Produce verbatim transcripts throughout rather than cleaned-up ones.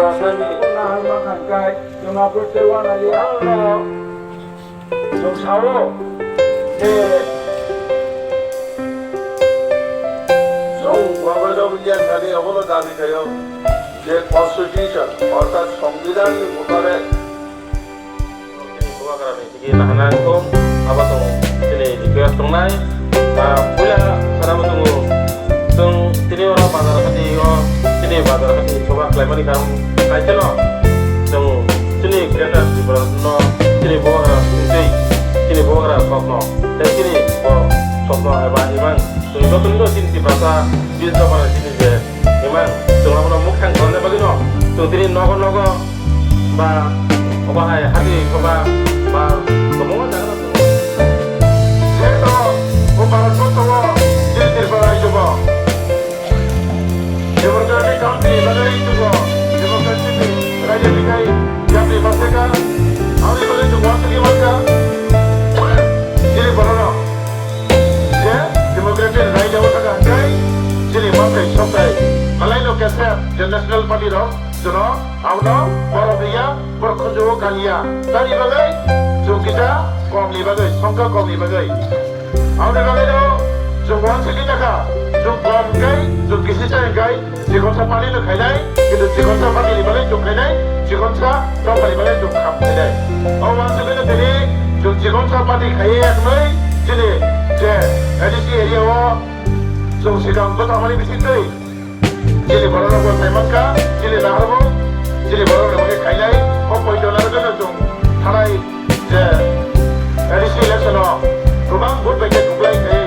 Nahar ma khan kai, joma purte wana li ano. Chwng sao je chwng Baba Jabutiya thani abono dabi khaio je constitution orthat songbidanni motare. Chini bubagrani sigi nahana wngkho, abo chwng chini request tongnai. Ah, puila sana bo tongo, chwng tini oro bazar hati o, chini bazar hati choba khlaimani karon kaisa no, chwng chini Greater Tripura no, chini bubagra singtwi, chini bubagra sokno, tei chini bo sokno eba imang, chwng jotono chini Tiprasa bis dophani chini je imang, chwng abono mukthang kholna bagwino, chwng tini nogo nogo ba obo hai hati choba ba kwbangma jaga no tongo. Jeto o Bharat borso o chini Tripura rajyo bo Democratic country ni bagwi tongo, democracy ni raida bikhai yapri maseka, aboni bagwi chwng uansugwi mankha. Chini bororok je democratic raida o thangkha hwnkhe chini manthai sokthai malaino kesep je national party rok jono abono borok ya borok khunju o kaliya. Tamni bagwi chwng kisa kom ni bagwi, songkha kom ni bagwi. Aboni bagwi no chwng uansugwi takha, chwng kom hwnkhe, chwng kisi chai hwnkhe, chikonsa party no khainai, kintu chikonsa party ni bagwi chwng khainai, chikonsa dopha ni bagwi chwng kham khainai. O uansugwi no tini chwng chikonsa party khaiwi yaknai, chini je A D C area o chwng swkang bwtharmani bisingtwi. Chini borok rok bo sai mankha, chini naharmung, chini borok rok khe khainai, o poito narwgwino chwng thanai je A D C election o kwbang vote bai khe kwplai khe.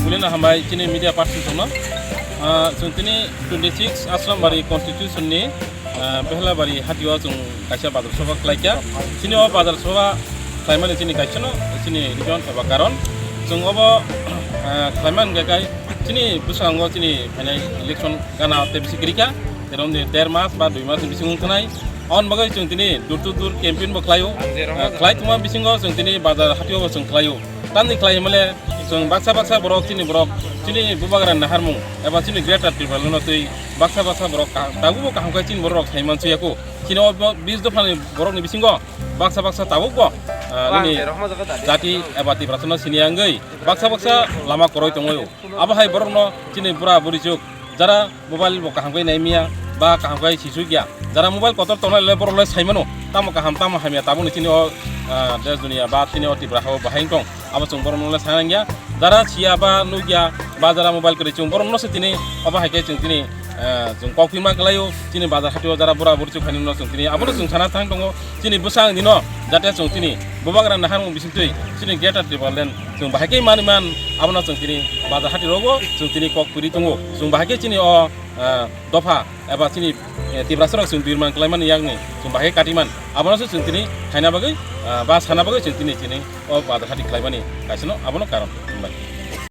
Ulena hambai chini media person tongno. Ah, chwng tini twenty six Asrambari constitution ni Ah, Behlabari hatio chwng kaisa bazar soba khlaikha. Chini o bazar soba khlaimani chini kaisano chini reason eba karon. Chwng obo, ah, khlaimani hwnkhe kai chini bwskango chini phainai election gana tei bisi kwrwikha. Teromni der mas ba dui mas ni bisingo wngkhanai. Aboni bagwi chwng tini door to door campaign bo khlaio. Ah, khlai tongma bisingo chwng tini bazar hatio bo chwng khlaio. Tamni khlai hwnmale chwng baksa baksa borok chini borok chini bubagra naharmung eba chini Greater Tipraland no twi baksa baksa borok ka-, tabukbo kaham khe chini borok rok sai mansuya kho. Chini o bo bis dophani borok ni bisingo baksa baksa tabukbo, ah, nini jati eba Tiprasa no sini wngwi baksa baksa lama kwrwi tongwi. Abo hai borok no chini bura buri juk jara mobile bo kaham khe nai miya ba kaham khe sisuk ya. Jara mobile kotor tongnai le borok le sai mano tamo kaham tamo hamya tabukni chini o, ah, desh duniya ba chini o Tripura ha o bahai wng tong. Abo chwng borok no le sai nang ya. Jara siya ba nukya ba jara mobile kwrwi chwng borok no se tini obo hai khe chwng tini, eh, chwng kok phima kwlaio chini bazar hatio jara bura buri chwng khainwi no chwng tini abono chwng sana thang tongo chini bwsang dino jate chwng tini bubagra naharmung bisingtwi chini Greater Tipraland chwng bahai khe mani man abono chwng tini bazar hati rogo chwng tini kok kwrwi tongo chwng bahai khe chini o, eh, dopha eba chini, eh, Tiprasa rok chwng birman kwlaimani yakni chwng bahai katiman abono se chwng tini khaina bagwi, ah, ba sana bagwi chwng tini chini o bazar hati khlaimani kaisano abono karon. Hambai.